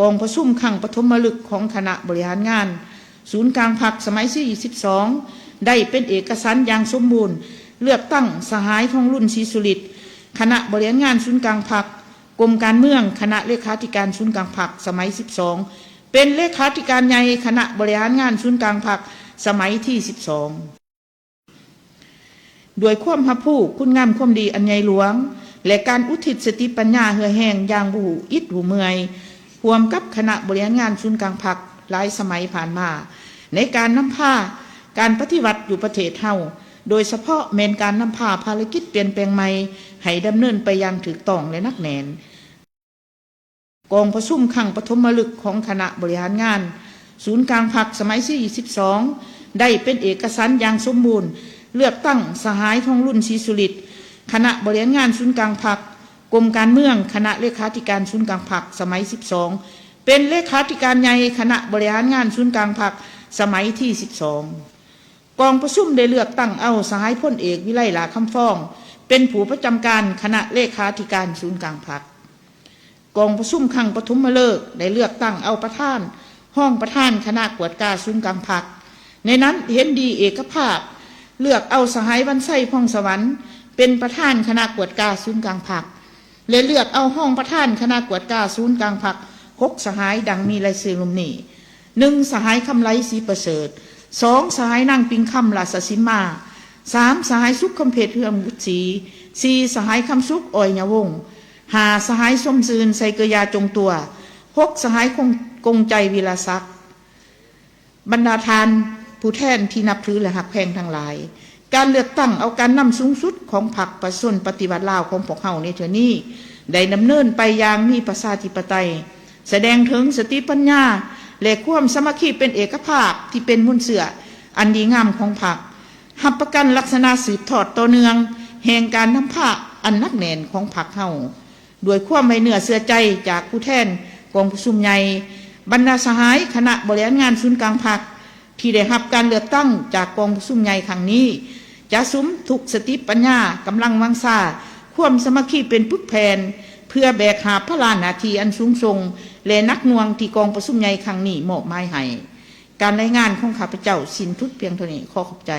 ກອງປະຊຸມຄັ້ງປະຖົມມະລຶກຂອງຄະນະບໍລິຫານງານສູນກາງພັກສະໄໝທີສິບສອງ ໄດ້ເປັນເອກະສັນຢ່າງສົມບູນ ເລືອກຕັ້ງສະຫາຍ ທອງລຸນ ສີສຸລິດ ຄະນະບໍລິຫານງານສູນກາງພັກ, ກົມການເມືອງ, ຄະນະເລຂາທິການສູນກາງພັກສະໄໝທີສິບສອງ ເປັນເລຂາທິການໃຫຍ່ຄະນະບໍລິຫານງານສູນກາງພັກສະໄໝທີສິບສອງ. ດ້ວຍຄວາມຮັບຮູ້ຄຸນງາມຄວາມດີອັນໃຫຍ່ຫຼວງ ແລະ ການອຸທິດສະຕິປັນຍາເຫື່ອແຮງຢ່າງບໍ່ຮູ້ອິດຮູ້ເມື່ອຍ ຮ່ວມກັບຄະນະບໍລິຫານງານສູນກາງພັກຫຼາຍສະໄໝຜ່ານມາ ໃນການນຳພາການປະຕິວັດຢູ່ປະເທດເຮົາ, ໂດຍສະເພາະແມ່ນການນຳພາພາລະກິດປ່ຽນແປງໃໝ່ໃຫ້ດຳເນີນໄປຢ່າງຖືກຕ້ອງ ແລະ ໜັກແໜ້ນ. ກອງປະຊຸມຄັ້ງປະຖົມມະລຶກຂອງຄະນະບໍລິຫານງານສູນກາງພັກສະໄໝທີສິບສອງ ໄດ້ເປັນເອກະສັນຢ່າງສົມບູນ ເລືອກຕັ້ງສະຫາຍ ທອງລຸນ ສີສຸລິດ ຄະນະບໍລິຫານງານສູນກາງພັກ, ກົມການເມືອງ, ຄະນະເລຂາທິການສູນກາງພັກສະໄໝທີສິບສອງ ເປັນເລຂາທິການໃຫຍ່ຄະນະບໍລິຫານງານສູນກາງພັກສະໄໝທີສິບສອງ. ກອງປະຊຸມໄດ້ເລືອກຕັ້ງເອົາສະຫາຍ ພົນເອກ ວິໄລ ຫຼ້າຄຳຟອງ ເປັນຜູ້ປະຈຳການຄະນະເລຂາທິການສູນກາງພັກ. ກອງປະຊຸມຄັ້ງປະຖົມມະເລີກໄດ້ເລືອກຕັ້ງເອົາປະທານ, ຮອງປະທານຄະນະກວດກາສູນກາງພັກ. ໃນນັ້ນເຫັນດີເອກະພາບເລືອກເອົາສະຫາຍ ວັນໄຊ ພອງສະຫວັນ ເປັນປະທານຄະນະກວດກາສູນກາງພັກ ແລະ ເລືອກເອົາຮອງປະທານຄະນະກວດກາສູນກາງພັກຫົກສະຫາຍ ດັ່ງມີລາຍຊື່ລຸ່ມນີ້: ໜຶ່ງ ສະຫາຍ ຄຳໄລ ສີປະເສີດ, ສອງ ສະຫາຍ ນາງ ປິງຄຳ ລາຊະສິມມາ, ສາມ ສະຫາຍ ສຸກຄຳເພັດ ເຮືອງບຸດສີ, ສີ່ ສະຫາຍ ຄຳສຸກ ອອຍຍະວົງ, ຫ້າ ສະຫາຍ ສົມຊື່ນ ໄຊເກີຢາ ຈົງຕົວ, ຫົກ ສະຫາຍ ກົງ ກົງໃຈ ວິລະສັກ. ບັນດາທ່ານຜູ້ແທນທີ່ນັບຖື ແລະ ຮັກແພງທັງຫຼາຍ, ການເລືອກຕັ້ງເອົາການນຳສູງສຸດຂອງພັກປະຊາຊົນປະຕິວັດລາວຂອງພວກເຮົາໃນເທື່ອນີ້ ໄດ້ດຳເນີນໄປຢ່າງມີປະຊາທິປະໄຕ, ສະແດງເຖິງສະຕິປັນຍາ ແລະ ຄວາມສາມັກຄີເປັນເອກະພາບທີ່ເປັນມູນເຊື້ອອັນດີງາມຂອງພັກ, ຮັບປະກັນລັກສະນະສືບທອດຕໍ່ເນື່ອງແຫ່ງການນຳພາອັນໜັກແໜ້ນຂອງພັກເຮົາ. ດ້ວຍຄວາມໄວ້ເນື້ອເຊື່ອໃຈຈາກຜູ້ແທນກອງປະຊຸມໃຫຍ່, ບັນດາສະຫາຍຄະນະບໍລິຫານງານສູນກາງພັກທີ່ໄດ້ຮັບການເລືອກຕັ້ງຈາກກອງປະຊຸມໃຫຍ່ຄັ້ງນີ້ ຈະສຸມທຸກສະຕິປັນຍາ, ກຳລັງວັງຊາ, ຄວາມສາມັກຄີເປັນປຶກແຜ່ນ ເພື່ອແບກຫາບພາລະໜ້າທີ່ອັນສູງສົ່ງ ແລະ ໜັກໜ່ວງທີ່ກອງປະຊຸມໃຫຍ່ຄັ້ງນີ້ມອບໝາຍໃຫ້. ການລາຍງານຂອງຂ້າພະເຈົ້າສິ້ນສຸດພຽງເທົ່ານີ້. ຂໍຂອບໃຈ.